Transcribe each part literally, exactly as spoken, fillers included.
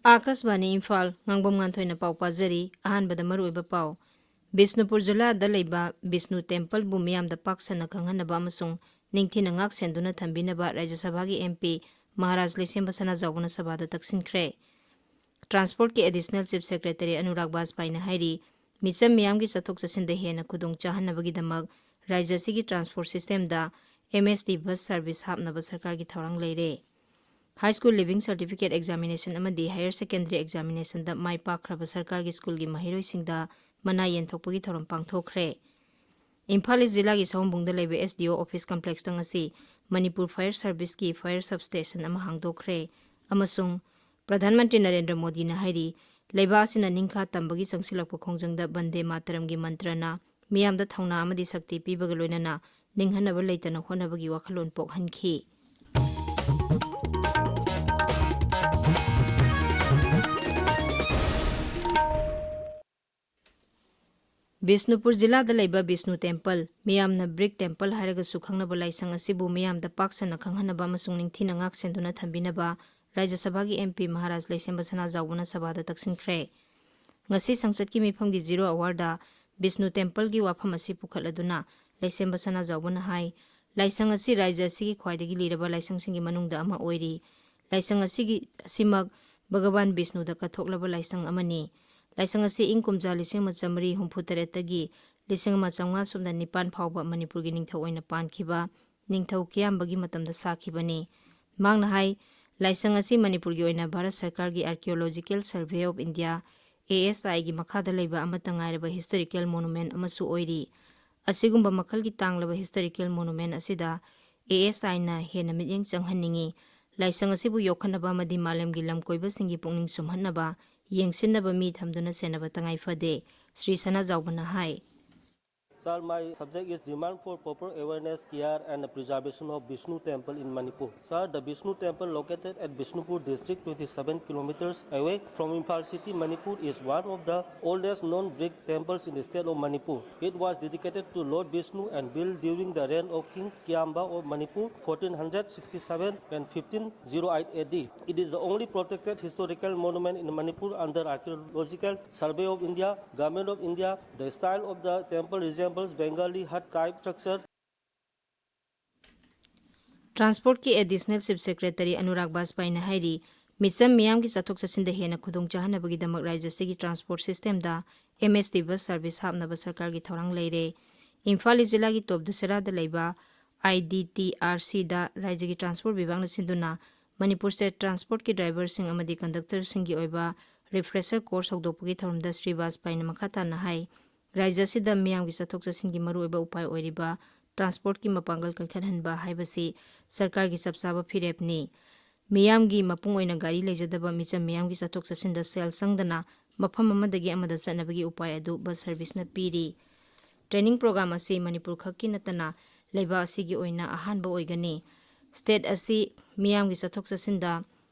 ꯑꯥꯀꯥꯁꯕꯥꯅꯤ ꯏꯝꯐꯥꯜ, ꯉꯥꯡꯕꯝ ꯉꯥꯟꯊꯣꯏꯅ ꯄꯥꯎ ꯄꯥꯖꯔꯤ꯫ ꯑꯍꯥꯟꯕꯗ ꯃꯔꯨꯑꯣꯏꯕ ꯄꯥꯎ꯫ ꯕꯤꯁꯅꯨꯄꯨꯔ ꯖꯤꯂꯥꯗ ꯂꯩꯕ ꯕꯤꯁꯅꯨ ꯇꯦꯝꯄꯜꯕꯨ ꯃꯤꯌꯥꯝꯗ ꯄꯥꯛ ꯁꯟꯅ ꯈꯪꯍꯟꯅꯕ ꯑꯃꯁꯨꯡ ꯅꯤꯡꯊꯤꯅ ꯉꯥꯛ ꯁꯦꯟꯗꯨꯅ ꯊꯝꯕꯤꯅꯕ ꯔꯥꯖ꯭ꯌ ꯁꯚꯥꯒꯤ M P ꯃꯍꯥꯔꯥꯖ ꯂꯩꯁꯦꯝꯕ ꯁꯅꯥꯖꯥꯎꯕꯅ ꯁꯚꯥꯗ ꯇꯛꯁꯤꯟꯈ꯭ꯔꯦ꯫ ꯇ꯭ꯔꯥꯟꯁꯄꯣꯔꯠꯀꯤ Additional Chief Secretary ꯑꯅꯨꯔꯥꯒ ꯕꯥꯖꯄꯥꯏꯅ ꯍꯥꯏꯔꯤ, ꯃꯤꯆꯝ ꯃꯤꯌꯥꯝꯒꯤ ꯆꯠꯊꯣꯛ ꯆꯠꯁꯤꯟꯗ ꯍꯦꯟꯅ ꯈꯨꯗꯣꯡ ꯆꯥꯍꯟꯅꯕꯒꯤꯗꯃꯛ ꯔꯥꯖ꯭ꯌ ꯑꯁꯤꯒꯤ ꯇ꯭ꯔꯥꯟꯁꯄꯣꯔꯠ ꯁꯤꯁꯇꯦꯝꯗ M S T bus service ꯍꯥꯞꯅꯕ ꯁꯔꯀꯥꯔꯒꯤ ꯊꯧꯔꯥꯡ ꯂꯩꯔꯦ꯫ High School Leaving Certificate Examination ꯑꯃꯗꯤ Higher Secondary Examinationꯗ ꯃꯥꯏ ꯄꯥꯛꯈ꯭ꯔꯕ ꯁꯔꯀꯥꯔꯒꯤ ꯁ꯭ꯀꯨꯜꯒꯤ ꯃꯍꯩꯔꯣꯏꯁꯤꯡꯗ ꯃꯅꯥ ꯌꯦꯟꯊꯣꯛꯄꯒꯤ ꯊꯧꯔꯝ ꯄꯥꯡꯊꯣꯛꯈ꯭ꯔꯦ꯫ ꯏꯝꯐꯥꯜ ꯏꯁ ꯖꯤꯂꯥꯒꯤ ꯁꯑꯣꯝꯕꯨꯡꯗ ꯂꯩꯕ S D O office complexꯇ ꯉꯁꯤ ꯃꯅꯤꯄꯨꯔ Fire Serviceꯀꯤ fire substation ꯑꯃ ꯍꯥꯡꯗꯣꯛꯈ꯭ꯔꯦ ꯑꯃꯁꯨꯡ ꯄ꯭ꯔꯙꯥꯟ ꯃꯟꯇ꯭ꯔꯤ ꯅꯔꯦꯟꯗ꯭ꯔ ꯃꯣꯗꯤꯅ ꯍꯥꯏꯔꯤ, ꯂꯩꯕꯥꯛ ꯑꯁꯤꯅ ꯅꯤꯡꯈꯥ ꯇꯝꯕꯒꯤ ꯆꯪꯁꯤꯜꯂꯛꯄ ꯈꯣꯡꯖꯪꯗ ꯕꯟꯗꯦ ꯃꯥꯇꯔꯝꯒꯤ ꯃꯟꯇ꯭ꯔꯅ ꯃꯤꯌꯥꯝꯗ ꯊꯧꯅꯥ ꯑꯃꯗꯤ ꯁꯛꯇꯤ ꯄꯤꯕꯒ ꯂꯣꯏꯅꯅ ꯅꯤꯡꯍꯟꯅꯕ ꯂꯩꯇꯅ ꯍꯣꯠꯅꯕꯒꯤ ꯋꯥꯈꯜꯂꯣꯟ ꯄꯣꯛꯍꯟꯈꯤ꯫ ꯕꯤꯁꯅꯨꯄꯨꯔ ꯖꯤꯂꯥꯗ ꯂꯩꯕ ꯕꯤꯁꯅꯨ ꯇꯦꯝꯄꯜ, ꯃꯤꯌꯥꯝꯅ ꯕ꯭ꯔꯤꯛ ꯇꯦꯝꯄꯜ ꯍꯥꯏꯔꯒꯁꯨ ꯈꯪꯅꯕ ꯂꯥꯏꯁꯪ ꯑꯁꯤꯕꯨ ꯃꯤꯌꯥꯝꯗ ꯄꯥꯛ ꯁꯟꯅ ꯈꯪꯍꯟꯅꯕ ꯑꯃꯁꯨꯡ ꯅꯤꯡꯊꯤꯅ ꯉꯥꯛ ꯁꯦꯟꯗꯨꯅ ꯊꯝꯕꯤꯅꯕ ꯔꯥꯖ꯭ꯌ ꯁꯚꯥꯒꯤ M P ꯃꯍꯥꯔꯥꯖ ꯂꯩꯁꯦꯝꯕ ꯁꯅꯥꯖꯥꯎꯕꯅ ꯁꯚꯥꯗ ꯇꯛꯁꯤꯟꯈ꯭ꯔꯦ꯫ ꯉꯁꯤ ꯁꯪꯁꯠꯀꯤ ꯃꯤꯐꯝꯒꯤ Zero Hourꯗ ꯕꯤꯁꯅꯨ ꯇꯦꯝꯄꯜꯒꯤ ꯋꯥꯐꯝ ꯑꯁꯤ ꯄꯨꯈꯠꯂꯗꯨꯅ ꯂꯩꯁꯦꯝꯕ ꯁꯅꯥꯖꯥꯎꯕꯅ ꯍꯥꯏ, ꯂꯥꯏꯁꯪ ꯑꯁꯤ ꯔꯥꯖ꯭ꯌ ꯑꯁꯤꯒꯤ ꯈ꯭ꯋꯥꯏꯗꯒꯤ ꯂꯤꯔꯕ ꯂꯥꯏꯁꯪꯁꯤꯡꯒꯤ ꯃꯅꯨꯡꯗ ꯑꯃ ꯑꯣꯏꯔꯤ꯫ ꯂꯥꯏꯁꯪ ꯑꯁꯤꯒꯤ, ꯑꯁꯤꯃꯛ ꯚꯒꯕꯥꯟ ꯕꯤꯁꯅꯨꯗ ꯀꯠꯊꯣꯛꯂꯕ ꯂꯥꯏꯁꯪ ꯑꯃꯅꯤ꯫ ꯂꯥꯏꯁꯪ ꯑꯁꯤ ꯏꯪ ꯀꯨꯝꯖꯥ ꯂꯤꯁꯤꯡ ꯑꯃ ꯆꯥꯃꯔꯤ ꯍꯨꯝꯐꯨ ꯇꯔꯦꯠꯇꯒꯤ ꯂꯤꯁꯤꯡ ꯑꯃ ꯆꯥꯃꯉꯥ ꯁꯨꯞꯅ ꯅꯤꯄꯥꯟ ꯐꯥꯎꯕ ꯃꯅꯤꯄꯨꯔꯒꯤ ꯅꯤꯡꯊꯧ ꯑꯣꯏꯅ ꯄꯥꯟꯈꯤꯕ ꯅꯤꯡꯊꯧ ꯀꯤꯌꯥꯝꯕꯒꯤ ꯃꯇꯝꯗ ꯁꯥꯈꯤꯕꯅꯤ꯫ ꯃꯍꯥꯛꯅ ꯍꯥꯏ, ꯂꯥꯏꯁꯪ ꯑꯁꯤ ꯃꯅꯤꯄꯨꯔꯒꯤ ꯑꯣꯏꯅ ꯚꯥꯔꯠ ꯁꯔꯀꯥꯔꯒꯤ Archaeological Survey of India, A S Iꯒꯤ ꯃꯈꯥꯗ ꯂꯩꯕ ꯑꯃꯠꯇ ꯉꯥꯏꯔꯕ historical monument ꯑꯃꯁꯨ ꯑꯣꯏꯔꯤ꯫ ꯑꯁꯤꯒꯨꯝꯕ ꯃꯈꯜꯒꯤ ꯇꯥꯡꯂꯕ historical monument ꯑꯁꯤꯗ A S Iꯅ ꯍꯦꯟꯅ ꯃꯤꯠꯌꯦꯡ ꯆꯪꯍꯟꯅꯤꯡꯏ꯫ ꯂꯥꯏꯁꯪ ꯑꯁꯤꯕꯨ ꯌꯣꯛꯈꯠꯅꯕ ꯑꯃꯗꯤ ꯃꯥꯂꯦꯝꯒꯤ ꯂꯝꯀꯣꯏꯕꯁꯤꯡꯒꯤ ꯄꯨꯛꯅꯤꯡ ꯁꯨꯝꯍꯠꯅꯕ ꯌꯦꯡꯁꯤꯟꯅꯕ ꯃꯤ ꯊꯝꯗꯨꯅ ꯁꯦꯟꯅꯕ ꯇꯉꯥꯏ ꯐꯗꯦ, ꯁ꯭ꯔꯤ ꯁꯅꯥꯖꯥꯎꯕꯅ ꯍꯥꯏ꯫ Sir, my subject is demand for proper awareness, care and preservation of Vishnu Temple in Manipur. Sir, the Vishnu Temple located at Bishnupur district, twenty-seven kilometers away from Imphal city, Manipur, is one of the oldest known brick temples in the state of Manipur. It was dedicated to Lord Vishnu and built during the reign of King Kiyamba of Manipur, fourteen hundred sixty-seven and fifteen oh eight A D. It is the only protected historical monument in Manipur under Archaeological Survey of India, Government of India. The style of the temple resembles Bengali hut type structure. ꯇ꯭ꯔꯥꯟꯁꯄꯣꯔꯠꯀꯤ additional chief secretary Anurag ꯕꯥꯖꯄꯥꯏꯅ ꯍꯥꯏꯔꯤ, ꯃꯤꯆꯝ ꯃꯤꯌꯥꯝꯒꯤ ꯆꯠꯊꯣꯛ ꯆꯠꯁꯤꯟꯗ ꯍꯦꯟꯅ ꯈꯨꯗꯣꯡ ꯆꯥꯍꯟꯅꯕꯒꯤꯗꯃꯛ ꯔꯥꯖ꯭ꯌ ꯑꯁꯤꯒꯤ ꯇ꯭ꯔꯥꯟꯁꯄꯣꯔꯠ ꯁꯤꯁꯇꯦꯝꯗ M S T bus service ꯍꯥꯞꯅꯕ ꯁꯔꯀꯥꯔꯒꯤ ꯊꯧꯔꯥꯡ ꯂꯩꯔꯦ꯫ ꯏꯝꯐꯥꯜ ꯏꯁ ꯖꯤꯂꯥꯒꯤ ꯇꯣꯞ ꯗꯨꯁꯦꯔꯥꯗ ꯂꯩꯕ ꯑꯥꯏ ꯗꯤ ꯇꯤ ꯑꯥꯔ ꯁꯤꯗ ꯔꯥꯖ꯭ꯌꯒꯤ ꯇ꯭ꯔꯥꯟꯁꯄꯣꯔꯠ ꯕꯤꯚꯥꯒꯅ ꯁꯤꯟꯗꯨꯅ ꯃꯅꯤꯄꯨꯔ ꯁ꯭ꯇꯦꯠ ꯇ꯭ꯔꯥꯟꯁꯄꯣꯔꯠꯀꯤ ꯗ꯭ꯔꯥꯏꯚꯔꯁꯤꯡ ꯑꯃꯗꯤ ꯀꯟꯗꯛꯇꯔꯁꯤꯡꯒꯤ ꯑꯣꯏꯕ ꯔꯤꯐ꯭ꯔꯦꯁꯔ ꯀꯣꯔꯁ ꯍꯧꯗꯣꯛꯄꯒꯤ ꯊꯧꯔꯝꯗ ꯁ꯭ꯔꯤ ꯕꯥꯖꯄꯥꯏꯅ ꯃꯈꯥ ꯇꯥꯅ ꯍꯥꯏ, ꯔꯥꯖ꯭ꯌ ꯑꯁꯤꯗ ꯃꯤꯌꯥꯝꯒꯤ ꯆꯠꯊꯣꯛ ꯆꯠꯁꯤꯟꯒꯤ ꯃꯔꯨꯑꯣꯏꯕ ꯎꯄꯥꯏ ꯑꯣꯏꯔꯤꯕ ꯇ꯭ꯔꯥꯟꯁꯄꯣꯔꯠꯀꯤ ꯃꯄꯥꯡꯒꯜ ꯀꯟꯈꯠꯍꯟꯕ ꯍꯥꯏꯕꯁꯤ ꯁꯔꯀꯥꯔꯒꯤ ꯆꯞ ꯆꯥꯕ ꯐꯤꯔꯦꯞꯅꯤ꯫ ꯃꯤꯌꯥꯝꯒꯤ ꯃꯄꯨꯡ ꯑꯣꯏꯅ ꯒꯥꯔꯤ ꯂꯩꯖꯗꯕ ꯃꯤꯆꯝ ꯃꯤꯌꯥꯝꯒꯤ ꯆꯠꯊꯣꯛ ꯆꯠꯁꯤꯟꯗ ꯁꯦꯜ ꯆꯪꯗꯅ ꯃꯐꯝ ꯑꯃꯗꯒꯤ ꯑꯃꯗ ꯆꯠꯅꯕꯒꯤ ꯎꯄꯥꯏ ꯑꯗꯨ ꯕꯁ ꯁꯔꯚꯤꯁꯅ ꯄꯤꯔꯤ꯫ ꯇ꯭ꯔꯦꯅꯤꯡ ꯄ꯭ꯔꯣꯒ꯭ꯔꯥꯝ ꯑꯁꯤ ꯃꯅꯤꯄꯨꯔ ꯈꯛꯀꯤ ꯅꯠꯇꯅ ꯂꯩꯕꯥꯛ ꯑꯁꯤꯒꯤ ꯑꯣꯏꯅ ꯑꯍꯥꯟꯕ ꯑꯣꯏꯒꯅꯤ꯫ ꯁ꯭ꯇꯦꯠ ꯑꯁꯤ ꯃꯤꯌꯥꯝꯒꯤ ꯆꯠꯊꯣꯛ ꯆꯠꯁꯤꯟꯗ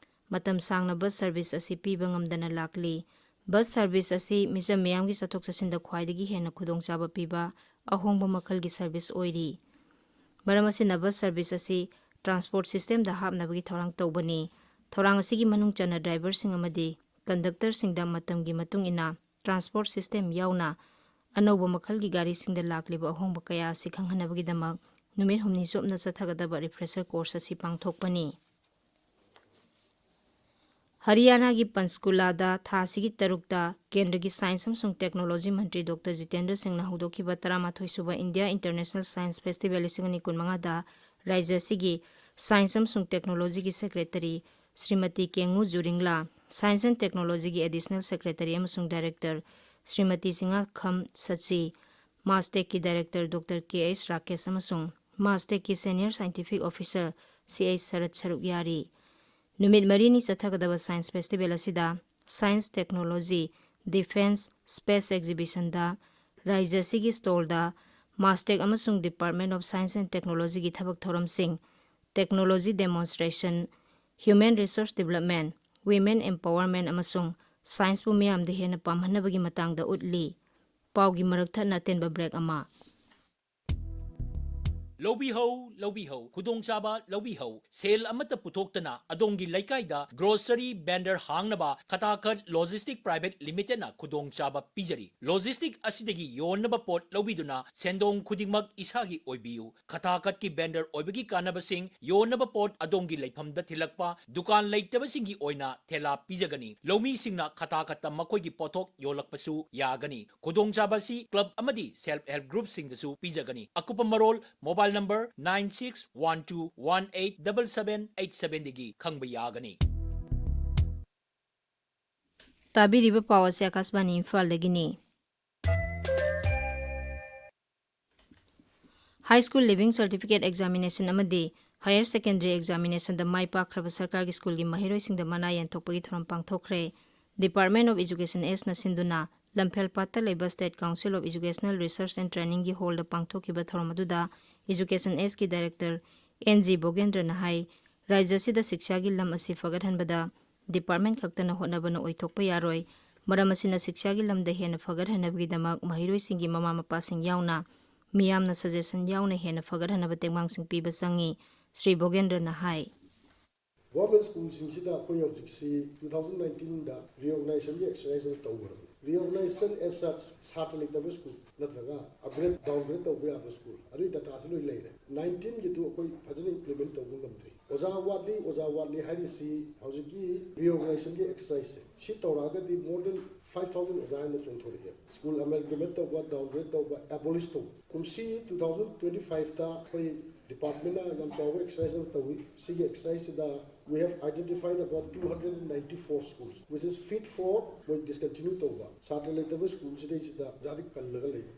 ꯃꯇꯝ ꯁꯥꯡꯅ ꯕꯁ ꯁꯔꯚꯤꯁ ꯑꯁꯤ ꯄꯤꯕ ꯉꯝꯗꯅ ꯂꯥꯛꯂꯤ꯫ ꯕꯁ ꯁꯔꯚꯤꯁ ꯑꯁꯤ ꯃꯤꯆꯝ ꯃꯤꯌꯥꯝꯒꯤ ꯆꯠꯊꯣꯛ ꯆꯠꯁꯤꯟꯗ ꯈ꯭ꯋꯥꯏꯗꯒꯤ ꯍꯦꯟꯅ ꯈꯨꯗꯣꯡꯆꯥꯕ ꯄꯤꯕ ꯑꯍꯣꯡꯕ ꯃꯈꯜꯒꯤ ꯁꯔꯚꯤꯁ ꯑꯣꯏꯔꯤ꯫ ꯃꯔꯝ ꯑꯁꯤꯅ ꯕꯁ ꯁꯔꯚꯤꯁ ꯑꯁꯤ ꯇ꯭ꯔꯥꯟꯁꯄꯣꯔꯠ ꯁꯤꯁꯇꯦꯝꯗ ꯍꯥꯞꯅꯕꯒꯤ ꯊꯧꯔꯥꯡ ꯇꯧꯕꯅꯤ꯫ ꯊꯧꯔꯥꯡ ꯑꯁꯤꯒꯤ ꯃꯅꯨꯡ ꯆꯟꯅ ꯗ꯭ꯔꯥꯏꯚꯔꯁꯤꯡ ꯑꯃꯗꯤ ꯀꯟꯗꯛꯇꯔꯁꯤꯡꯗ ꯃꯇꯝꯒꯤ ꯃꯇꯨꯡ ꯏꯟꯅ ꯇ꯭ꯔꯥꯟꯁꯄꯣꯔꯠ ꯁꯤꯁꯇꯦꯝ ꯌꯥꯎꯅ ꯑꯅꯧꯕ ꯃꯈꯜꯒꯤ ꯒꯥꯔꯤꯁꯤꯡꯗ ꯂꯥꯛꯂꯤꯕ ꯑꯍꯣꯡꯕ ꯀꯌꯥ ꯑꯁꯤ ꯈꯪꯍꯟꯅꯕꯒꯤꯗꯃꯛ ꯅꯨꯃꯤꯠ ꯍꯨꯝꯅꯤ ꯆꯨꯞꯅ ꯆꯠꯊꯒꯗꯕ ꯔꯤꯐ꯭ꯔꯦꯁꯔ ꯀꯣꯔꯁ ꯑꯁꯤ ꯄꯥꯡꯊꯣꯛꯄꯅꯤ꯫ ꯍꯔꯤꯌꯥꯅꯥꯒꯤ ꯄꯟꯆꯀꯨꯂꯥꯗ ꯊꯥ ꯑꯁꯤꯒꯤ ꯇꯔꯨꯛꯇ ꯀꯦꯟꯗ꯭ꯔꯒꯤ ꯁꯥꯏꯟꯁ ꯑꯃꯁꯨꯡ ꯇꯦꯛꯅꯣꯂꯣꯖꯤ ꯃꯟꯇ꯭ꯔꯤ ꯗꯣꯛꯇꯔ ꯖꯤꯇꯦꯟꯗ꯭ꯔ ꯁꯤꯡꯅ ꯍꯧꯗꯣꯛꯈꯤꯕ ꯇꯔꯥꯃꯥꯊꯣꯏ ꯁꯨꯕ ꯏꯟꯗꯤꯌꯥ ꯏꯟꯇꯔꯅꯦꯁꯅꯦꯜ ꯁꯥꯏꯟꯁ ꯐꯦꯁꯇꯤꯚꯦꯜ ꯂꯤꯁꯤꯡ ꯑꯅꯤ ꯀꯨꯟꯃꯉꯥꯗ ꯔꯥꯖ꯭ꯌ ꯑꯁꯤꯒꯤ ꯁꯥꯏꯟꯁ ꯑꯃꯁꯨꯡ ꯇꯦꯛꯅꯣꯂꯣꯖꯤꯒꯤ ꯁꯦꯀ꯭ꯔꯦꯇꯔꯤ ꯁ꯭ꯔꯤꯃꯇꯤ ꯀꯦꯡꯉꯨ ꯖꯨꯔꯤꯡꯂꯥ, ꯁꯥꯏꯟꯁ ꯑꯦꯟ ꯇꯦꯛꯅꯣꯂꯣꯖꯤꯒꯤ ꯑꯦꯗꯤꯁꯅꯦꯜ ꯁꯦꯀ꯭ꯔꯦꯇꯔꯤ ꯑꯃꯁꯨꯡ director Shrimati ꯁꯤꯡꯉꯥꯈꯝ Shashi, ꯃꯥꯁꯇꯦꯛꯀꯤ director doctor ꯀꯦ ꯑꯩꯆ ꯔꯥꯀꯦꯁ ꯑꯃꯁꯨꯡ ꯃꯥꯁꯇꯦꯛꯀꯤ ꯁꯦꯅꯤꯌꯔ ꯁꯥꯏꯟꯇꯤꯐꯤꯛ ꯑꯣꯐꯤꯁꯔ ꯁꯤ ꯑꯩꯆ ꯁꯔꯠ ꯁꯔꯨꯛ ꯌꯥꯔꯤ꯫ ꯅꯨꯃꯤꯠ ꯃꯔꯤꯅꯤ ꯆꯠꯊꯒꯗꯕ ꯁꯥꯏꯟꯁ ꯐꯦꯁꯇꯤꯚꯦꯜ ꯑꯁꯤꯗ ꯁꯥꯏꯟꯁ, ꯇꯦꯛꯅꯣꯂꯣꯖꯤ, ꯗꯤꯐꯦꯟꯁ, ꯁ꯭ꯄꯦꯁ ꯑꯦꯛꯖꯤꯕꯤꯁꯟꯗ ꯔꯥꯖ꯭ꯌ ꯑꯁꯤꯒꯤ stall ꯗ MASTEC ꯑꯃꯁꯨꯡ Department of Science and Technology ꯒꯤ ꯊꯕꯛ ꯊꯧꯔꯝꯁꯤꯡ, technology demonstration, human resource development, women empowerment ꯑꯃꯁꯨꯡ science ꯄꯨ ꯃꯤꯌꯥꯝꯗ ꯍꯦꯟꯅ ꯄꯥꯝꯍꯟꯅꯕꯒꯤ ꯃꯇꯥꯡꯗ ꯎꯠꯂꯤ꯫ ꯄꯥꯎꯒꯤ ꯃꯔꯛ ꯊꯠꯅ ꯑꯇꯦꯟꯕ break ꯑꯃ꯫ ꯂꯧꯕꯤꯍꯧ, ꯂꯧꯕꯤꯍꯧ, ꯈꯨꯗꯣꯡꯆꯥꯕ ꯂꯧꯕꯤꯍꯧ꯫ ꯁꯦꯜ ꯑꯃꯠꯇ ꯄꯨꯊꯣꯛꯇꯅ ꯑꯗꯣꯝꯒꯤ ꯂꯩꯀꯥꯏꯗ grocery vendor ꯍꯥꯡꯅꯕ ꯈꯇꯥꯈꯠ Logistic Private Limited ꯅ ꯈꯨꯗꯣꯡꯆꯥꯕ ꯄꯤꯖꯔꯤ꯫ Logistic ꯑꯁꯤꯗꯒꯤ ꯌꯣꯟꯅꯕ ꯄꯣꯠ ꯂꯧꯕꯤꯗꯨꯅ ꯁꯦꯟꯗꯣꯡ ꯈꯨꯗꯤꯡꯃꯛ ꯏꯁꯥꯒꯤ ꯑꯣꯏꯕꯤꯌꯨ꯫ ꯈꯇꯥꯈꯠꯀꯤ vendor ꯑꯣꯏꯕꯒꯤ ꯀꯥꯟꯅꯕꯁꯤꯡ: ꯌꯣꯟꯅꯕ ꯄꯣꯠ ꯑꯗꯣꯝꯒꯤ ꯂꯩꯐꯝꯗ ꯊꯤꯜꯂꯛꯄ, ꯗꯨꯀꯥꯟ ꯂꯩꯇꯕꯁꯤꯡꯒꯤ ꯑꯣꯏꯅ ꯊꯦꯂꯥ ꯄꯤꯖꯒꯅꯤ꯫ ꯂꯧꯃꯤꯁꯤꯡꯅ ꯈꯇꯥꯈꯠꯇ ꯃꯈꯣꯏꯒꯤ ꯄꯣꯠꯊꯣꯛ ꯌꯣꯜꯂꯛꯄꯁꯨ ꯌꯥꯒꯅꯤ꯫ ꯈꯨꯗꯣꯡꯆꯥꯕ ꯑꯁꯤ club ꯑꯃꯗꯤ self help group ꯁꯤꯡꯗꯁꯨ ꯄꯤꯖꯒꯅꯤ꯫ ꯑꯀꯨꯞꯄ ꯃꯔꯣꯜ mobile number nine six one two one eight double seven eight seven ꯗꯒꯤ ꯈꯪꯕ ꯌꯥꯒꯅꯤ꯫ ꯇꯥꯕꯤꯔꯤꯕ ꯄꯥꯎ ꯑꯁꯤ ꯑꯀꯥꯁꯕꯥꯅꯤ ꯏꯝꯐꯥꯜꯗꯒꯤꯅꯤ꯫ High School Leaving Certificate Examination ꯑꯃꯗꯤ Higher Secondary Examination ꯗ ꯃꯥꯏ ꯄꯥꯛꯈ꯭ꯔꯕ ꯁꯔꯀꯥꯔꯒꯤ ꯁ꯭ꯀꯨꯜꯒꯤ ꯃꯍꯩꯔꯣꯏꯁꯤꯡꯗ ꯃꯅꯥ ꯌꯦꯟꯊꯣꯛꯄꯒꯤ ꯊꯧꯔꯝ ꯄꯥꯡꯊꯣꯛꯈ꯭ꯔꯦ꯫ Department of Education East ꯅ ꯁꯤꯟꯗꯨꯅ ꯂꯝꯐꯦꯜꯄꯥꯠꯇ ꯂꯩꯕ State Council of Educational Research and Training ꯒꯤ hall ꯗ ꯄꯥꯡꯊꯣꯛꯈꯤꯕ ꯊꯧꯔꯝ ꯑꯗꯨꯗ Education East ꯀꯤ Director N G ꯕꯣꯒꯦꯟꯗ꯭ꯔꯅ ꯍꯥꯏ, ꯔꯥꯖ꯭ꯌ ꯑꯁꯤꯗ ꯁꯤꯛꯁꯥꯒꯤ ꯂꯝ ꯑꯁꯤ ꯐꯒꯠꯍꯟꯕꯗ department ꯈꯛꯇꯅ ꯍꯣꯠꯅꯕꯅ ꯑꯣꯏꯊꯣꯛꯄ ꯌꯥꯔꯣꯏ꯫ ꯃꯔꯝ ꯑꯁꯤꯅ ꯁꯤꯛꯁꯥꯒꯤ ꯂꯝꯗ ꯍꯦꯟꯅ ꯐꯒꯠꯍꯟꯅꯕꯒꯤꯗꯃꯛ ꯃꯍꯩꯔꯣꯏꯁꯤꯡꯒꯤ ꯃꯃꯥ ꯃꯄꯥꯁꯤꯡ ꯌꯥꯎꯅ ꯃꯤꯌꯥꯝꯅ suggestion ꯌꯥꯎꯅ ꯍꯦꯟꯅ ꯐꯒꯠꯍꯟꯅꯕ ꯇꯦꯡꯕꯥꯡꯁꯤꯡ ꯄꯤꯕ ꯆꯪꯏ꯫ ꯁ꯭ꯔꯤ ꯕꯣꯒꯦꯟꯗ꯭ꯔꯅ ꯍꯥꯏ꯫ Government school ꯁꯤꯡꯁꯤꯗ ꯑꯩꯈꯣꯏ ꯍꯧꯖꯤꯛꯁꯤ two thousand nineteen ꯗ reorganization ꯒꯤ exercise ꯑꯃ ꯇꯧꯈ꯭ꯔꯕꯅꯤ꯫ Reorganization as such ꯁꯥꯇ꯭ꯔ ꯂꯩꯇꯕ ꯁ꯭ꯀꯨꯜ ꯅꯠꯇ꯭ꯔꯒ upgrade downgrade ꯇꯧꯕ ꯌꯥꯕ ꯁ꯭ꯀꯨꯜ ꯑꯗꯨꯒꯤ data ꯁꯤ ꯂꯣꯏ ꯂꯩꯔꯦ꯫ Nineteen ꯒꯤꯗꯨ ꯑꯩꯈꯣꯏ ꯐꯖꯅ implement ꯇꯧꯕ ꯉꯝꯗ꯭ꯔꯤ꯫ ꯑꯣꯖꯥ ꯋꯥꯠꯂꯤ, ꯑꯣꯖꯥ ꯋꯥꯠꯂꯤ ꯍꯥꯏꯔꯤꯁꯤ ꯍꯧꯖꯤꯛꯀꯤ reorganization ꯒꯤ exercise ꯁꯦ ꯁꯤ ꯇꯧꯔꯛꯑꯒꯗꯤ more than five thousand ꯑꯣꯖꯥ ꯍꯦꯟꯅ ꯆꯣꯡꯊꯣꯔꯛꯑꯦ꯫ School amalgamate ꯇꯧꯕ, downgrade ꯇꯧꯕ, abolish ꯇꯧꯕ꯫ ꯀꯨꯝꯁꯤ two thousand twenty five ꯇ ꯑꯩꯈꯣꯏ department ꯅ ꯌꯥꯝ ꯆꯥꯎꯕ exercise ꯑꯃ ꯇꯧꯏ꯫ ꯁꯤꯒꯤ exercise ꯁꯤꯗ we have identified about two hundred and ninety four schools which is fit for ꯃꯣꯏ discontinue ꯇꯧꯕ꯫ ꯁꯥꯇ꯭ꯔ ꯂꯩꯇꯕ ꯁ꯭ꯀꯨꯜ ꯁꯤꯗꯩꯁꯤꯗ ꯑꯣꯖꯥꯗꯤ ꯀꯜꯂꯒ ꯂꯩꯕ꯫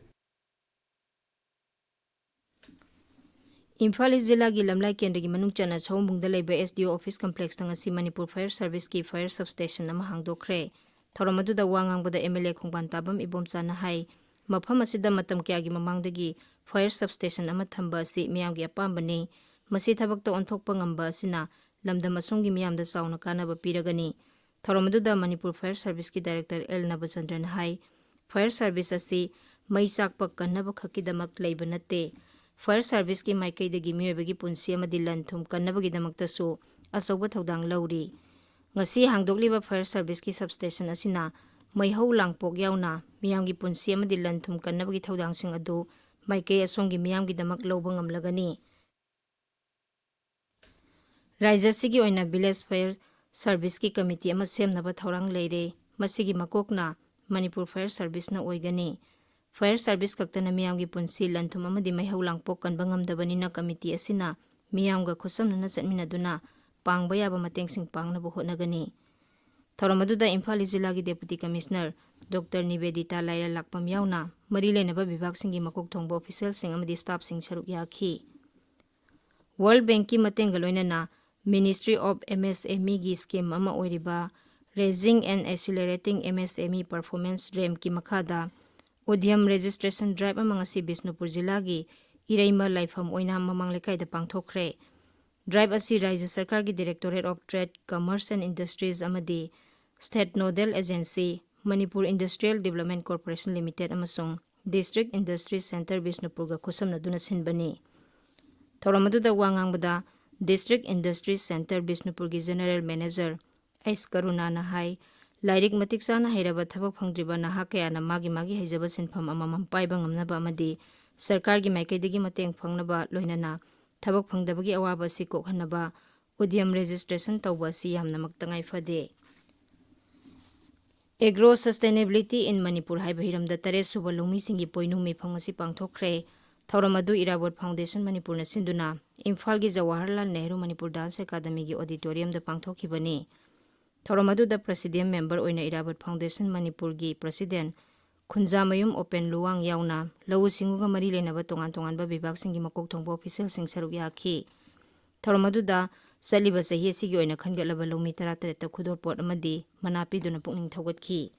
ꯏꯝꯐꯥꯜ ꯏꯁ ꯖꯤꯂꯥꯒꯤ ꯂꯝꯂꯥꯏ ꯀꯦꯟꯗ꯭ꯔꯒꯤ ꯃꯅꯨꯡ ꯆꯟꯅ ꯁꯑꯣꯝꯕꯨꯡꯗ ꯂꯩꯕ S D O office complex ꯇ ꯉꯁꯤ ꯃꯅꯤꯄꯨꯔ Fire Service ꯀꯤ fire substation ꯑꯃ ꯍꯥꯡꯗꯣꯛꯈ꯭ꯔꯦ꯫ ꯊꯧꯔꯝ ꯑꯗꯨꯗ ꯋꯥ ꯉꯥꯡꯕꯗ M L A ꯈꯣꯡꯕꯥꯟ ꯇꯥꯕꯝ ꯏꯕꯣꯝꯆꯥꯅ ꯍꯥꯏ, ꯃꯐꯝ ꯑꯁꯤꯗ ꯃꯇꯝ ꯀꯌꯥꯒꯤ ꯃꯃꯥꯡꯗꯒꯤ fire substation ꯑꯃ ꯊꯝꯕ ꯑꯁꯤ ꯃꯤꯌꯥꯝꯒꯤ ꯑꯄꯥꯝꯕꯅꯤ꯫ ꯃꯁꯤ ꯊꯕꯛꯇ ꯑꯣꯟꯊꯣꯛꯄ ꯉꯝꯕ ꯑꯁꯤꯅ ꯂꯝꯗꯝ ꯑꯁꯣꯝꯒꯤ ꯃꯤꯌꯥꯝꯗ ꯆꯥꯎꯅ ꯀꯥꯟꯅꯕ ꯄꯤꯔꯒꯅꯤ꯫ ꯊꯧꯔꯝ ꯑꯗꯨꯗ ꯃꯅꯤꯄꯨꯔ Fire Serviceꯀꯤ Director ꯑꯦꯜ ꯅꯕꯆꯟꯗ꯭ꯔꯅ ꯍꯥꯏ, fire service ꯑꯁꯤ ꯃꯩ ꯆꯥꯛꯄ ꯀꯟꯅꯕ ꯈꯛꯀꯤꯗꯃꯛ ꯂꯩꯕ ꯅꯠꯇꯦ꯫ Fire serviceꯀꯤ ꯃꯥꯏꯀꯩꯗꯒꯤ ꯃꯤꯑꯣꯏꯕꯒꯤ ꯄꯨꯟꯁꯤ ꯑꯃꯗꯤ ꯂꯟ ꯊꯨꯝ ꯀꯟꯅꯕꯒꯤꯗꯃꯛꯇꯁꯨ ꯑꯆꯧꯕ ꯊꯧꯗꯥꯡ ꯂꯧꯔꯤ꯫ ꯉꯁꯤ ꯍꯥꯡꯗꯣꯛꯂꯤꯕ fire serviceꯀꯤ substation ꯑꯁꯤꯅ ꯃꯩꯍꯧ ꯂꯥꯡꯄꯣꯛ ꯌꯥꯎꯅ ꯃꯤꯌꯥꯝꯒꯤ ꯄꯨꯟꯁꯤ ꯑꯃꯗꯤ ꯂꯟ ꯊꯨꯝ ꯀꯟꯅꯕꯒꯤ ꯊꯧꯗꯥꯡꯁꯤꯡ ꯑꯗꯨ ꯃꯥꯏꯀꯩ ꯑꯁꯣꯝꯒꯤ ꯃꯤꯌꯥꯝꯒꯤꯗꯃꯛ ꯂꯧꯕ ꯉꯝꯂꯒꯅꯤ꯫ ꯔꯥꯖ꯭ꯌ ꯑꯁꯤꯒꯤ ꯑꯣꯏꯅ Village Fire Serviceꯀꯤ committee ꯑꯃ ꯁꯦꯝꯅꯕ ꯊꯧꯔꯥꯡ ꯂꯩꯔꯦ꯫ ꯃꯁꯤꯒꯤ ꯃꯀꯣꯛꯅ ꯃꯅꯤꯄꯨꯔ Fire Serviceꯅ ꯑꯣꯏꯒꯅꯤ꯫ Fire service ꯈꯛꯇꯅ ꯃꯤꯌꯥꯝꯒꯤ ꯄꯨꯟꯁꯤ, ꯂꯟ ꯊꯨꯝ ꯑꯃꯗꯤ ꯃꯩꯍꯧ ꯂꯥꯡꯄꯣꯛ ꯀꯟꯕ ꯉꯝꯗꯕꯅꯤꯅ committee ꯑꯁꯤꯅ ꯃꯤꯌꯥꯝꯒ ꯈꯨꯠꯁꯝꯅꯅ ꯆꯠꯃꯤꯟꯅꯗꯨꯅ ꯄꯥꯡꯕ ꯌꯥꯕ ꯃꯇꯦꯡꯁꯤꯡ ꯄꯥꯡꯅꯕ ꯍꯣꯠꯅꯒꯅꯤ꯫ ꯊꯧꯔꯝ ꯑꯗꯨꯗ ꯏꯝꯐꯥꯜ ꯏꯁ ꯖꯤꯂꯥꯒꯤ Deputy Commissioner ꯗꯣꯛꯇꯔ ꯅꯤꯕꯦꯗꯤꯇꯥ ꯂꯥꯏꯔꯦꯜꯂꯥꯛꯄꯝ ꯌꯥꯎꯅ ꯃꯔꯤ ꯂꯩꯅꯕ ꯕꯤꯚꯥꯒꯁꯤꯡꯒꯤ ꯃꯀꯣꯛ ꯊꯣꯡꯕ officialꯁꯤꯡ ꯑꯃꯗꯤ staffꯁꯤꯡ ꯁꯔꯨꯛ ꯌꯥꯈꯤ꯫ World Bankꯀꯤ ꯃꯇꯦꯡꯒ ꯂꯣꯏꯅꯅ Ministry of MSMEꯒꯤ scheme ꯑꯃ ꯑꯣꯏꯔꯤꯕ Raising and Accelerating MSME Performance, RAMPꯀꯤ ꯃꯈꯥꯗ Udyam Registration Drive ꯑꯃ ꯉꯁꯤ ꯕꯤꯁꯅꯨꯄꯨꯔ ꯖꯤꯂꯥꯒꯤ ꯏꯔꯩꯃ ꯂꯥꯏꯐꯝ ꯑꯣꯏꯅ ꯃꯃꯥꯡ ꯂꯩꯀꯥꯏꯗ ꯄꯥꯡꯊꯣꯛꯈ꯭ꯔꯦ꯫ Drive ꯑꯁꯤ ꯔꯥꯖ꯭ꯌ ꯁꯔꯀꯥꯔꯒꯤ Directorate of Trade, Commerce and Industries ꯑꯃꯗꯤ State Nodal Agency, Manipur Industrial Development Corporation Limited ꯑꯃꯁꯨꯡ District Industry Centre ꯕꯤꯁꯅꯨꯄꯨꯔꯒ ꯈꯨꯠꯁꯝꯅꯗꯨꯅ ꯁꯤꯟꯕꯅꯤ꯫ ꯊꯧꯔꯝ ꯑꯗꯨꯗ ꯋꯥ ꯉꯥꯡꯕꯗ District Industry Centre ꯕꯤꯁꯅꯨꯄꯨꯔꯒꯤ General Manager ꯑꯩꯁ ꯀꯔꯨꯅꯥꯅ ꯍꯥꯏ, ꯂꯥꯏꯔꯤꯛ ꯃꯇꯤꯛ ꯆꯥꯅ ꯍꯩꯔꯕ ꯊꯕꯛ ꯐꯪꯗ꯭ꯔꯤꯕ ꯅꯍꯥ ꯀꯌꯥꯅ ꯃꯥꯒꯤ ꯃꯥꯒꯤ ꯍꯩꯖꯕ ꯁꯤꯟꯐꯝ ꯑꯃꯃꯝ ꯄꯥꯏꯕ ꯉꯝꯅꯕ ꯑꯃꯗꯤ ꯁꯔꯀꯥꯔꯒꯤ ꯃꯥꯏꯀꯩꯗꯒꯤ ꯃꯇꯦꯡ ꯐꯪꯅꯕ ꯂꯣꯏꯅꯅ ꯊꯕꯛ ꯐꯪꯗꯕꯒꯤ ꯑꯋꯥꯕ ꯑꯁꯤ ꯀꯣꯛꯍꯟꯅꯕ Udyam Registration ꯇꯧꯕ ꯑꯁꯤ ꯌꯥꯝꯅꯃꯛ ꯇꯉꯥꯏ ꯐꯗꯦ꯫ Agro Sustainability in Manipur ꯍꯥꯏꯕ ꯍꯤꯔꯝꯗ ꯇꯔꯦꯠ ꯁꯨꯕ ꯂꯧꯃꯤꯁꯤꯡꯒꯤ ꯄꯣꯏꯅꯨ ꯃꯤꯐꯝ ꯉꯁꯤ ꯄꯥꯡꯊꯣꯛꯈ꯭ꯔꯦ꯫ ꯊꯧꯔꯝ ꯑꯗꯨ ꯏꯔꯥꯕꯣꯠ Foundationꯅ ꯃꯅꯤꯄꯨꯔꯅ ꯁꯤꯟꯗꯨꯅ ꯏꯝꯐꯥꯜꯒꯤ ꯖꯋꯥꯍꯔꯂꯥꯜ ꯅꯦꯍꯔꯨ ꯃꯅꯤꯄꯨꯔ Dance Academyꯒꯤ auditoriumꯗ ꯄꯥꯡꯊꯣꯛꯈꯤꯕꯅꯤ꯫ ꯊꯧꯔꯝ ꯑꯗꯨꯗ Presidium Member ꯑꯣꯏꯅ ꯏꯔꯥꯕꯣꯠ Foundation ꯃꯅꯤꯄꯨꯔꯒꯤ President ꯈꯨꯟꯖꯥꯃꯌꯨꯝ ꯑꯣꯄꯦꯟ ꯂꯨꯋꯥꯡ ꯌꯥꯎꯅ ꯂꯧꯎ ꯁꯤꯡꯎꯒ ꯃꯔꯤ ꯂꯩꯅꯕ ꯇꯣꯉꯥꯟ ꯇꯣꯉꯥꯟꯕ ꯕꯤꯚꯥꯒꯁꯤꯡꯒꯤ ꯃꯀꯣꯛ ꯊꯣꯡꯕ officialꯁꯤꯡ ꯁꯔꯨꯛ ꯌꯥꯈꯤ꯫ ꯊꯧꯔꯝ ꯑꯗꯨꯗ ꯆꯠꯂꯤꯕ ꯆꯍꯤ ꯑꯁꯤꯒꯤ ꯑꯣꯏꯅ ꯈꯟꯒꯠꯂꯕ ꯂꯧꯃꯤ ꯇꯔꯥꯇꯔꯦꯠꯇ ꯈꯨꯗꯣꯜꯄꯣꯠ ꯑꯃꯗꯤ ꯃꯅꯥ ꯄꯤꯗꯨꯅ ꯄꯨꯛꯅꯤꯡ ꯊꯧꯒꯠꯈꯤ꯫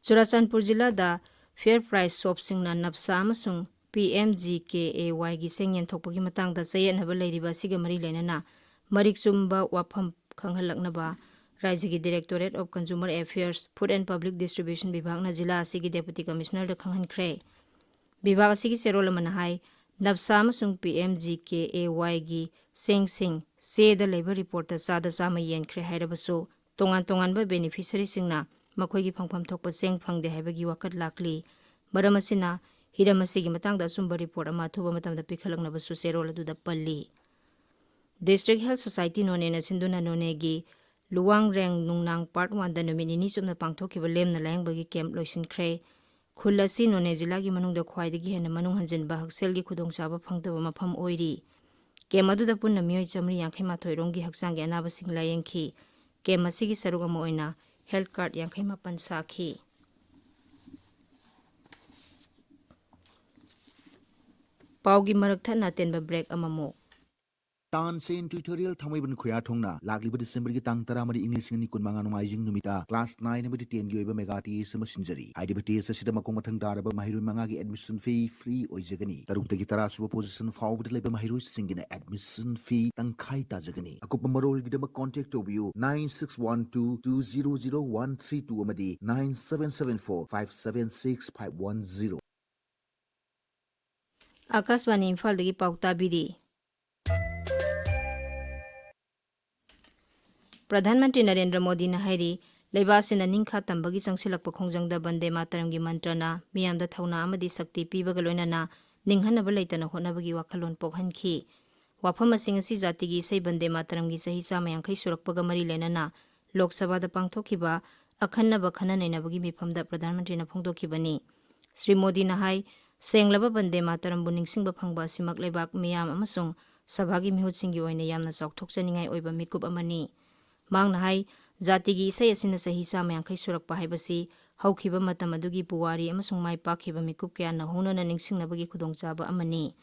ꯆꯨꯔꯥꯆꯥꯟꯄꯨꯔ ꯖꯤꯂꯥꯗ ꯐꯤꯌꯔ ꯄ꯭ꯔꯥꯏꯁ ꯁꯣꯞꯁꯤꯡꯅ ꯅꯞꯁꯥ ꯑꯃꯁꯨꯡ P M G K A ꯋꯥꯏꯒꯤ ꯆꯦꯡ ꯌꯦꯟꯊꯣꯛꯄꯒꯤ ꯃꯇꯥꯡꯗ ꯆꯌꯦꯠꯅꯕ ꯂꯩꯔꯤꯕ ꯑꯁꯤꯒ ꯃꯔꯤ ꯂꯩꯅꯅ ꯃꯔꯤꯛ ꯆꯨꯝꯕ ꯋꯥꯐꯝ ꯈꯪꯍꯜꯂꯛꯅꯕ ꯔꯥꯖ꯭ꯌꯒꯤ Directorate of Consumer Affairs, Food and Public Distribution ꯕꯤꯚꯥꯒꯅ ꯖꯤꯂꯥ ꯑꯁꯤꯒꯤ Deputy Commissionerꯗ ꯈꯪꯍꯟꯈ꯭ꯔꯦ꯫ ꯕꯤꯚꯥꯒ ꯑꯁꯤꯒꯤ ꯆꯦꯔꯣꯜ ꯑꯃꯅ ꯍꯥꯏ, ꯅꯞꯁꯥ ꯑꯃꯁꯨꯡ P M G K A ꯋꯥꯏꯒꯤ ꯆꯦꯡꯁꯤꯡ ꯆꯦꯗ ꯂꯩꯕ ꯔꯤꯄꯣꯔꯠꯇ ꯆꯥꯗ ꯆꯥꯝꯃ ꯌꯦꯟꯈ꯭ꯔꯦ ꯍꯥꯏꯔꯕꯁꯨ, ꯇꯣꯉꯥꯟ ꯇꯣꯉꯥꯟꯕ ꯕꯦꯅꯤꯐꯤꯁꯔꯤꯁꯤꯡꯅ ꯃꯈꯣꯏꯒꯤ ꯐꯪꯐꯝ ꯊꯣꯛꯄ ꯆꯦꯡ ꯐꯪꯗꯦ ꯍꯥꯏꯕꯒꯤ ꯋꯥꯀꯠ ꯂꯥꯛꯂꯤ꯫ ꯃꯔꯝ ꯑꯁꯤꯅ, ꯍꯤꯔꯝ ꯑꯁꯤꯒꯤ ꯃꯇꯥꯡꯗ ꯑꯆꯨꯝꯕ ꯔꯤꯄꯣꯔꯠ ꯑꯃ ꯑꯊꯨꯕ ꯃꯇꯝꯗ ꯄꯤꯈꯠꯂꯛꯅꯕꯁꯨ ꯆꯦꯔꯣꯜ ꯑꯗꯨꯗ ꯄꯜꯂꯤ꯫ District Health Society ꯅꯣꯅꯦꯅ ꯁꯤꯟꯗꯨꯅ ꯅꯣꯅꯦꯒꯤ ꯂꯨꯋꯥꯡꯔꯦꯡ ꯅꯨꯡꯅꯥꯡ Part Oneꯗ ꯅꯨꯃꯤꯠ ꯅꯤꯅꯤ ꯆꯨꯞꯅ ꯄꯥꯡꯊꯣꯛꯈꯤꯕ ꯂꯦꯝꯅ ꯂꯥꯌꯦꯡꯕꯒꯤ ꯀꯦꯝꯞ ꯂꯣꯏꯁꯤꯟꯈ꯭ꯔꯦ꯫ ꯈꯨꯜ ꯑꯁꯤ ꯅꯣꯅꯦ ꯖꯤꯂꯥꯒꯤ ꯃꯅꯨꯡꯗ ꯈ꯭ꯋꯥꯏꯗꯒꯤ ꯍꯦꯟꯅ ꯃꯅꯨꯡ ꯍꯟꯖꯤꯟꯕ ꯍꯛꯁꯦꯜꯒꯤ ꯈꯨꯗꯣꯡꯆꯥꯕ ꯐꯪꯗꯕ ꯃꯐꯝ ꯑꯣꯏꯔꯤ꯫ ꯀꯦꯝꯞ ꯑꯗꯨꯗ ꯄꯨꯟꯅ ꯃꯤꯑꯣꯏ ꯆꯥꯃꯔꯤ ꯌꯥꯡꯈꯩ ꯃꯥꯊꯣꯏ ꯔꯣꯝꯒꯤ ꯍꯛꯆꯥꯡꯒꯤ ꯑꯅꯥꯕꯁꯤꯡ ꯂꯥꯌꯦꯡꯈꯤ꯫ ꯀꯦꯝꯞ ꯑꯁꯤꯒꯤ ꯁꯔꯨꯛ ꯑꯃ ꯑꯣꯏꯅ health card ꯌꯥꯡꯈꯩ ꯃꯥꯄꯟ ꯁꯥꯈꯤ꯫ ꯄꯥꯎꯒꯤ ꯃꯔꯛ ꯊꯠꯅ ꯑꯇꯦꯟꯕ break ꯑꯃꯃꯨꯛ꯫ ꯇꯥꯟꯁꯦꯟ Tutorial ꯊꯥꯡꯃꯩꯕꯟ ꯈꯨꯌꯥꯊꯣꯡꯅ ꯂꯥꯛꯂꯤꯕ ꯗꯤꯁꯦꯝꯕꯔꯒꯤ ꯇꯥꯡ ꯇꯔꯥꯃꯔꯤ, ꯏꯪ ꯂꯤꯁꯤꯡ ꯑꯅꯤ ꯀꯨꯟꯃꯉꯥ ꯅꯣꯡꯃꯥꯏꯖꯤꯡ ꯅꯨꯃꯤꯠꯇ class nine ꯑꯃꯗꯤ tenꯒꯤ ꯑꯣꯏꯕ mega test ꯑꯃ ꯁꯤꯟꯖꯔꯤ꯫ ꯍꯥꯏꯔꯤꯕ test ꯑꯁꯤꯗ ꯃꯈꯣꯡ ꯃꯊꯪ ꯇꯥꯔꯕ ꯃꯍꯩꯔꯣꯏ ꯃꯉꯥꯒꯤ admission fee free ꯑꯣꯏꯖꯒꯅꯤ꯫ ꯇꯔꯨꯛꯇꯒꯤ ꯇꯔꯥ ꯁꯨꯕ position ꯐꯥꯎꯕꯗ ꯂꯩꯕ ꯃꯍꯩꯔꯣꯏꯁꯤꯡꯒꯤꯅ admission fee ꯇꯪꯈꯥꯏ ꯇꯥꯖꯒꯅꯤ꯫ ꯑꯀꯨꯞꯄ ꯃꯔꯣꯜꯒꯤꯗꯃꯛ contact ꯇꯧꯕꯤꯌꯨ nine six one two two zero zero one three two ꯑꯃꯗꯤ nine seven seven four five seven six five one zero꯫ ꯑꯥꯀꯥꯁꯕꯥꯅꯤ ꯏꯝꯐꯥꯜꯗꯒꯤ ꯄꯥꯎ ꯇꯥꯕꯤꯔꯤ꯫ ꯄ꯭ꯔꯙꯥꯟ ꯃꯟꯇ꯭ꯔꯤ ꯅꯔꯦꯟꯗ꯭ꯔ ꯃꯣꯗꯤꯅ ꯍꯥꯏꯔꯤ, ꯂꯩꯕꯥꯛ ꯑꯁꯤꯅ ꯅꯤꯡꯈꯥ ꯇꯝꯕꯒꯤ ꯆꯪꯁꯤꯜꯂꯛꯄ ꯈꯣꯡꯖꯪꯗ ꯕꯟꯗꯦ ꯃꯥꯇꯔꯝꯒꯤ ꯃꯟꯇ꯭ꯔꯅ ꯃꯤꯌꯥꯝꯗ ꯊꯧꯅꯥ ꯑꯃꯗꯤ ꯁꯛꯇꯤ ꯄꯤꯕꯒ ꯂꯣꯏꯅꯅ ꯅꯤꯡꯍꯟꯅꯕ ꯂꯩꯇꯅ ꯍꯣꯠꯅꯕꯒꯤ ꯋꯥꯈꯜꯂꯣꯟ ꯄꯣꯛꯍꯟꯈꯤ꯫ ꯋꯥꯐꯝ ꯑꯁꯤꯡ ꯑꯁꯤ ꯖꯥꯇꯤꯒꯤ ꯏꯁꯩ ꯕꯟꯗꯦ ꯃꯥꯇꯔꯝꯒꯤ ꯆꯍꯤ ꯆꯥꯝꯃ ꯌꯥꯡꯈꯩ ꯁꯨꯔꯛꯄꯒ ꯃꯔꯤ ꯂꯩꯅꯅ ꯂꯣꯛ ꯁꯚꯥꯗ ꯄꯥꯡꯊꯣꯛꯈꯤꯕ ꯑꯈꯟꯅꯕ ꯈꯟꯅ ꯅꯩꯅꯕꯒꯤ ꯃꯤꯐꯝꯗ ꯄ꯭ꯔꯙꯥꯟ ꯃꯟꯇ꯭ꯔꯤꯅ ꯐꯣꯡꯗꯣꯛꯈꯤꯕꯅꯤ꯫ ꯁ꯭ꯔꯤ ꯃꯣꯗꯤꯅ ꯍꯥꯏ, ꯁꯦꯡꯂꯕ ꯕꯟꯗꯦ ꯃꯥꯇꯔꯝꯕꯨ ꯅꯤꯡꯁꯤꯡꯕ ꯐꯪꯕ ꯑꯁꯤꯃꯛ ꯂꯩꯕꯥꯛ ꯃꯤꯌꯥꯝ ꯑꯃꯁꯨꯡ ꯁꯚꯥꯒꯤ ꯃꯤꯍꯨꯠꯁꯤꯡꯒꯤ ꯑꯣꯏꯅ ꯌꯥꯝꯅ ꯆꯥꯎꯊꯣꯛꯆꯅꯤꯡꯉꯥꯏ ꯑꯣꯏꯕ ꯃꯤꯀꯨꯞ ꯑꯃꯅꯤ꯫ ꯃꯍꯥꯛꯅ ꯍꯥꯏ, ꯖꯥꯇꯤꯒꯤ ꯏꯁꯩ ꯑꯁꯤꯅ ꯆꯍꯤ ꯆꯥꯝꯃ ꯌꯥꯡꯈꯩ ꯁꯨꯔꯛꯄ ꯍꯥꯏꯕꯁꯤ ꯍꯧꯈꯤꯕ ꯃꯇꯝ ꯑꯗꯨꯒꯤ ꯄꯨꯋꯥꯔꯤ ꯑꯃꯁꯨꯡ ꯃꯥꯏ ꯄꯥꯛꯈꯤꯕ ꯃꯤꯀꯨꯞ ꯀꯌꯥ ꯅꯧꯍꯧꯅꯅ ꯅꯤꯡꯁꯤꯡꯅꯕꯒꯤ ꯈꯨꯗꯣꯡꯆꯥꯕ ꯑꯃꯅꯤ꯫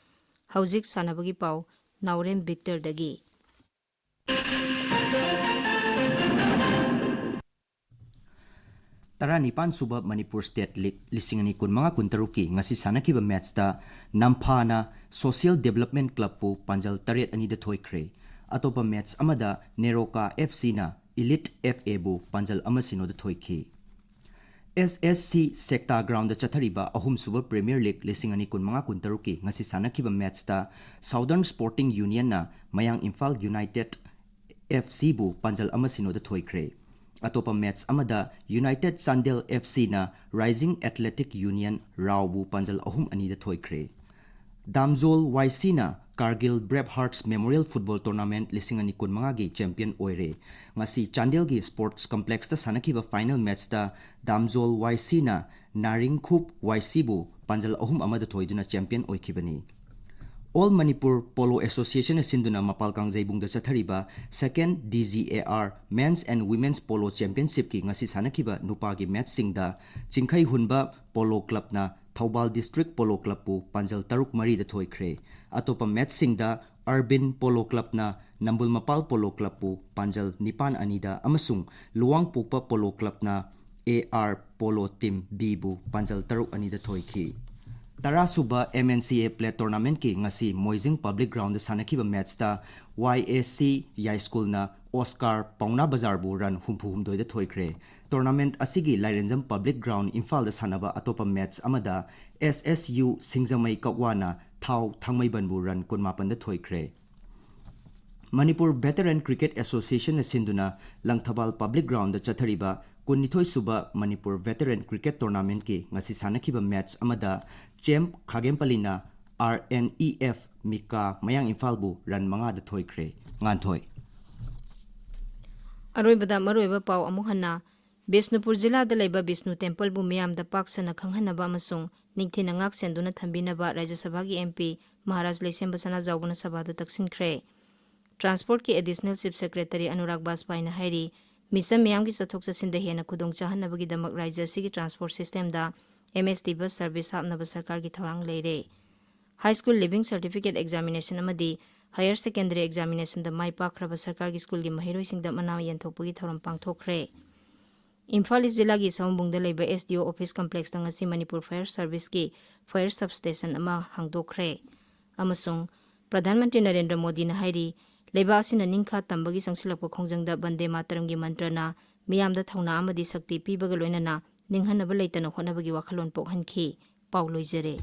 ꯍꯧꯖꯤꯛ ꯁꯥꯟꯅꯕꯒꯤ ꯄꯥꯎ, ꯅꯥꯎꯔꯦꯝ ꯕꯤꯛꯇꯔꯗꯒꯤ꯫ ꯇꯔꯥꯅꯤꯄꯥꯟ ꯁꯨꯕ ꯃꯅꯤꯄꯨꯔ ꯁ꯭ꯇꯦꯠ ꯂꯤꯒ ꯂꯤꯁꯤꯡ ꯑꯅꯤ ꯀꯨꯟꯃꯉꯥ ꯀꯨꯟꯇꯔꯨꯛꯀꯤ ꯉꯁꯤ ꯁꯥꯟꯅꯈꯤꯕ ꯃꯦꯠꯁꯇ ꯅꯝꯐꯥꯅ ꯁꯣꯁꯤꯌꯦꯜ ꯗꯤꯕꯦꯂꯞꯃꯦꯟ ꯀ꯭ꯂꯕꯄꯨ ꯄꯥꯟꯖꯜ ꯇꯔꯦꯠ ꯑꯅꯤꯗ ꯊꯣꯏꯈ꯭ꯔꯦ꯫ ꯑꯇꯣꯞꯄ ꯃꯦꯠꯁ ꯑꯃꯗ ꯅꯦꯔꯣꯀꯥ ꯑꯦꯐ ꯁꯤꯅ ꯏꯂꯤꯠ ꯑꯦꯐ ꯑꯦꯕꯨ ꯄꯥꯟꯖꯜ ꯑꯃ ꯁꯤꯅꯣꯗ ꯊꯣꯏꯈꯤ꯫ ꯑꯦꯁ ꯑꯦꯁ ꯁꯤ ꯁꯦꯛꯇꯥ ꯒ꯭ꯔꯥꯎꯟꯗ ꯆꯠꯊꯔꯤꯕ ꯑꯍꯨꯝꯁꯨꯕ ꯄ꯭ꯔꯤꯃꯤꯌꯔ ꯂꯤꯒ ꯂꯤꯁꯤꯡ ꯑꯅꯤ ꯀꯨꯟꯃꯉꯥ ꯀꯨꯟꯇꯔꯨꯛꯀꯤ ꯉꯁꯤ ꯁꯥꯟꯅꯈꯤꯕ ꯃꯦꯠꯁꯇ ꯁꯥꯎꯗꯔꯟ ꯁ꯭ꯄꯣꯔꯇꯤꯡ ꯌꯨꯅꯤꯌꯟꯅ ꯃꯌꯥꯡ ꯏꯝꯐꯥꯜ ꯌꯨꯅꯥꯏꯇꯦꯗ ꯑꯦꯐ ꯁꯤꯕꯨ ꯄꯥꯟꯖꯜ ꯑꯃ ꯁꯤꯅꯣꯗ ꯊꯣꯏꯈ꯭ꯔꯦ꯫ ꯑꯇꯣꯞꯄ ꯃꯦꯠꯁ ꯑꯃꯗ ꯌꯨꯅꯥꯏꯇꯦꯗ ꯆꯥꯟꯗꯦꯜ ꯑꯦꯐ ꯁꯤꯅ ꯔꯥꯏꯖꯤꯡ ꯑꯦꯊꯂꯦꯇꯤꯛ ꯌꯨꯅꯤꯌꯟ ꯔꯥꯎꯕꯨ ꯄꯥꯟꯖꯜ ꯑꯍꯨꯝ ꯑꯅꯤꯗ ꯊꯣꯏꯈ꯭ꯔꯦ꯫ ꯗꯥꯝꯖꯣꯜ ꯋꯥꯏ ꯁꯤꯅ Kargil brave hearts memorial football tournament ꯂꯤꯁꯤꯡ ꯑꯅꯤ ꯀꯨꯟꯃꯉꯥꯒꯤ ꯆꯦꯝꯄꯤꯌꯟ ꯑꯣꯏꯔꯦ꯫ ꯉꯁꯤ ꯆꯥꯟꯗꯦꯜꯒꯤ ꯁ꯭ꯄꯣꯔꯠꯁ ꯀꯝꯄ꯭ꯂꯦꯛꯁꯇ ꯁꯥꯟꯅꯈꯤꯕ ꯐꯥꯏꯅꯦꯜ ꯃꯦꯠꯁꯇ ꯗꯥꯝꯖꯣꯜ ꯋꯥꯏ ꯁꯤꯅ ꯅꯥꯔꯤꯡꯈꯨꯞ ꯋꯥꯏ ꯁꯤꯕꯨ ꯄꯥꯟꯖꯜ ꯑꯍꯨꯝ ꯑꯃꯗ ꯊꯣꯏꯗꯨꯅ ꯆꯦꯝꯄꯤꯌꯟ ꯑꯣꯏꯈꯤꯕꯅꯤ꯫ ꯑꯣꯜ ꯃꯅꯤꯄꯨꯔ ꯄꯣꯂꯣ ꯑꯦꯁꯣꯁꯤꯌꯦꯁꯟꯅ ꯁꯤꯟꯗꯨꯅ ꯃꯄꯥꯜ ꯀꯥꯡꯖꯩꯕꯨꯡꯗ ꯆꯠꯊꯔꯤꯕ second D G A R men's and women's polo ꯆꯦꯝꯄꯤꯌꯟꯁꯤꯞꯀꯤ ꯉꯁꯤ ꯁꯥꯟꯅꯈꯤꯕ ꯅꯨꯄꯥꯒꯤ ꯃꯦꯠꯁꯁꯤꯡꯗ ꯆꯤꯡꯈꯩ ꯍꯨꯟꯕ ꯄꯣꯂꯣ ꯀ꯭ꯂꯕꯅ ꯊꯧꯕꯥꯜ ꯗꯤꯁꯇ꯭ꯔꯤꯛ ꯄꯣꯂꯣ ꯀ꯭ꯂꯕꯄꯨ ꯄꯥꯟꯖꯜ ꯇꯔꯨꯛ ꯃꯔꯤꯗ ꯊꯣꯏꯈ꯭ꯔꯦ꯫ ꯑꯇꯣꯞꯄ ꯃꯦꯠꯁꯁꯤꯡꯗ ꯑꯔꯕꯤꯟ ꯄꯣꯂꯣ ꯀ꯭ꯂꯕꯅ ꯅꯝꯕꯨꯜ ꯃꯄꯥꯜ ꯄꯣꯂꯣ ꯀ꯭ꯂꯕꯄꯨ ꯄꯥꯟꯖꯜ ꯅꯤꯄꯥꯟ ꯑꯅꯤꯗ ꯑꯃꯁꯨꯡ ꯂꯨꯋꯥꯡꯄꯣꯛꯄ ꯄꯣꯂꯣ ꯀ꯭ꯂꯕꯅ ꯑꯦ ꯑꯥꯔ ꯄꯣꯂꯣ ꯇꯤꯝ ꯕꯤꯕꯨ ꯄꯥꯟꯖꯜ ꯇꯔꯨꯛ ꯑꯅꯤꯗ ꯊꯣꯏꯈꯤ꯫ ꯇꯔꯥꯁꯨꯕ ꯑꯦꯝ ꯑꯦꯟ ꯁꯤ ꯑꯦ ꯄ꯭ꯂꯦꯠ ꯇꯣꯔꯅꯥꯃꯦꯟꯠꯀꯤ ꯉꯁꯤ ꯃꯣꯏꯖꯤꯡ ꯄꯕ꯭ꯂꯤꯛ ꯒ꯭ꯔꯥꯎꯟꯗ ꯁꯥꯟꯅꯈꯤꯕ ꯃꯦꯠꯁꯇ ꯋꯥꯏ ꯑꯦ ꯁꯤ ꯌꯥꯏꯁ꯭ꯀꯨꯜꯅ ꯑꯣꯁꯀꯥꯔ ꯄꯥꯎꯅꯥ ꯕꯖꯥꯔꯕꯨ ꯔꯟ ꯍꯨꯝꯐꯨ ꯍꯨꯝꯗꯣꯏꯗ ꯊꯣꯏꯈ꯭ꯔꯦ꯫ ꯇꯣꯔꯅꯥꯃꯦꯟꯠ ꯑꯁꯤꯒꯤ ꯂꯥꯏꯔꯦꯟꯖꯝ ꯄꯕ꯭ꯂꯤꯛ ꯒ꯭ꯔꯥꯎꯟ ꯏꯝꯐꯥꯜꯗ ꯁꯥꯟꯅꯕ ꯑꯇꯣꯞꯄ ꯃꯦꯠꯁ ꯑꯃꯗ ꯑꯦꯁ ꯑꯦꯁ ꯌꯨ ꯁꯤꯡꯖꯃꯩ ꯀꯛꯋꯥꯅ ꯊꯥꯎ ꯊꯥꯡꯃꯩꯕꯟꯕꯨ ꯔꯟ ꯀꯨꯟꯃꯥꯄꯟꯗ ꯊꯣꯏꯈ꯭ꯔꯦ꯫ ꯃꯅꯤꯄꯨꯔ ꯚꯦꯇꯔꯟ ꯀ꯭ꯔꯤꯀꯦꯠ ꯑꯦꯁꯣꯁꯤꯌꯦꯁꯟꯅ ꯁꯤꯟꯗꯨꯅ ꯂꯪꯊꯕꯥꯜ ꯄꯕ꯭ꯂꯤꯛ ꯒ꯭ꯔꯥꯎꯟꯗ ꯆꯠꯊꯔꯤꯕ ꯀꯨꯟꯅꯤꯊꯣꯏ ꯁꯨꯕ ꯃꯅꯤꯄꯨꯔ ꯚꯦꯇꯔꯟ ꯀ꯭ꯔꯤꯀꯦꯠ ꯇꯣꯔꯅꯥꯃꯦꯟꯠꯀꯤ ꯉꯁꯤ ꯁꯥꯟꯅꯈꯤꯕ ꯃꯦꯠꯁ ꯑꯃꯗ ꯆꯦꯝꯞ ꯈꯥꯒꯦꯝꯄꯂꯤꯅ ꯑꯥꯔ ꯑꯦꯟ ꯏ ꯑꯦꯐ ꯃꯤꯀꯥ ꯃꯌꯥꯡ ꯏꯝꯐꯥꯜꯕꯨ ꯔꯟ ꯃꯉꯥꯗ ꯊꯣꯏꯈ꯭ꯔꯦ꯫ ꯉꯥꯟꯊꯣꯏ꯫ ꯑꯔꯣꯏꯕꯗ ꯃꯔꯨꯑꯣꯏꯕ ꯄꯥꯎ ꯑꯃꯨꯛ ꯍꯟꯅ꯫ ꯕꯤꯁꯅꯨꯄꯨꯔ ꯖꯤꯂꯥꯗ ꯂꯩꯕ ꯕꯤꯁꯅꯨ ꯇꯦꯝꯄꯜꯕꯨ ꯃꯤꯌꯥꯝꯗ ꯄꯥꯛ ꯁꯟꯅ ꯈꯪꯍꯟꯅꯕ ꯑꯃꯁꯨꯡ ꯅꯤꯡꯊꯤꯅ ꯉꯥꯛ ꯁꯦꯟꯗꯨꯅ ꯊꯝꯕꯤꯅꯕ ꯔꯥꯖ꯭ꯌ ꯁꯚꯥꯒꯤ ꯑꯦꯝ ꯄꯤ ꯃꯍꯥꯔꯥꯖ ꯂꯩꯁꯦꯝꯕ ꯁꯅꯥꯖꯥꯎꯕꯅ ꯁꯚꯥꯗ ꯇꯛꯁꯤꯟꯈ꯭ꯔꯦ꯫ ꯇ꯭ꯔꯥꯟꯁꯄꯣꯔꯠꯀꯤ ꯑꯦꯗꯤꯁꯅꯦꯜ ꯆꯤꯐ ꯁꯦꯀ꯭ꯔꯦꯇꯔꯤ ꯑꯅꯨꯔꯥꯒ ꯕꯥꯖꯄꯥꯏꯅ ꯍꯥꯏꯔꯤ, ꯃꯤꯆꯝ ꯃꯤꯌꯥꯝꯒꯤ ꯆꯠꯊꯣꯛ ꯆꯠꯁꯤꯟꯗ ꯍꯦꯟꯅ ꯈꯨꯗꯣꯡ ꯆꯥꯍꯟꯅꯕꯒꯤꯗꯃꯛ ꯔꯥꯖ꯭ꯌ ꯑꯁꯤꯒꯤ ꯇ꯭ꯔꯥꯟꯁꯄꯣꯔꯠ ꯁꯤꯁꯇꯦꯝꯗ M S T bus service ꯍꯥꯞꯅꯕ ꯁꯔꯀꯥꯔꯒꯤ ꯊꯧꯔꯥꯡ ꯂꯩꯔꯦ꯫ High school leaving certificate examination ꯑꯃꯗꯤ ꯍꯥꯌꯔ ꯁꯦꯀꯦꯟꯗꯔꯤ ꯑꯦꯛꯖꯥꯃꯤꯅꯦꯁꯟꯗ ꯃꯥꯏ ꯄꯥꯛꯈ꯭ꯔꯕ ꯁꯔꯀꯥꯔꯒꯤ ꯁ꯭ꯀꯨꯜꯒꯤ ꯃꯍꯩꯔꯣꯏꯁꯤꯡꯗ ꯃꯅꯥ ꯌꯦꯟꯊꯣꯛꯄꯒꯤ ꯊꯧꯔꯝ ꯄꯥꯡꯊꯣꯛꯈ꯭ꯔꯦ꯫ ꯏꯝꯐꯥꯜ ꯏꯁ ꯖꯤꯂꯥꯒꯤ ꯁꯑꯣꯝꯕꯨꯡꯗ ꯂꯩꯕ ꯑꯦꯁ ꯗꯤ ꯑꯣ ꯑꯣꯐꯤꯁ ꯀꯝꯄ꯭ꯂꯦꯛꯁꯇ ꯉꯁꯤ ꯃꯅꯤꯄꯨꯔ ꯐꯥꯌꯔ ꯁꯔꯚꯤꯁꯀꯤ ꯐꯥꯌꯔ ꯁꯕꯁ꯭ꯇꯦꯁꯟ ꯑꯃ ꯍꯥꯡꯗꯣꯛꯈ꯭ꯔꯦ꯫ ꯑꯃꯁꯨꯡ ꯄ꯭ꯔꯙꯥꯟ ꯃꯟꯇ꯭ꯔꯤ ꯅꯔꯦꯟꯗ꯭ꯔ ꯃꯣꯗꯤꯅ ꯍꯥꯏꯔꯤ, ꯂꯩꯕꯥꯛ ꯑꯁꯤꯅ ꯅꯤꯡꯈꯥ ꯇꯝꯕꯒꯤ ꯆꯪꯁꯤꯜꯂꯛꯄ ꯈꯣꯡꯖꯪꯗ ꯕꯟꯗꯦ ꯃꯥꯇꯔꯝꯒꯤ ꯃꯟꯇ꯭ꯔꯅ ꯃꯤꯌꯥꯝꯗ ꯊꯧꯅꯥ ꯑꯃꯗꯤ ꯁꯛꯇꯤ ꯄꯤꯕꯒ ꯂꯣꯏꯅꯅ ꯅꯤꯡꯍꯟꯅꯕ ꯂꯩꯇꯅ ꯍꯣꯠꯅꯕꯒꯤ ꯋꯥꯈꯜꯂꯣꯟ ꯄꯣꯛꯍꯟꯈꯤ꯫ ꯄꯥꯎ ꯂꯣꯏꯖꯔꯦ꯫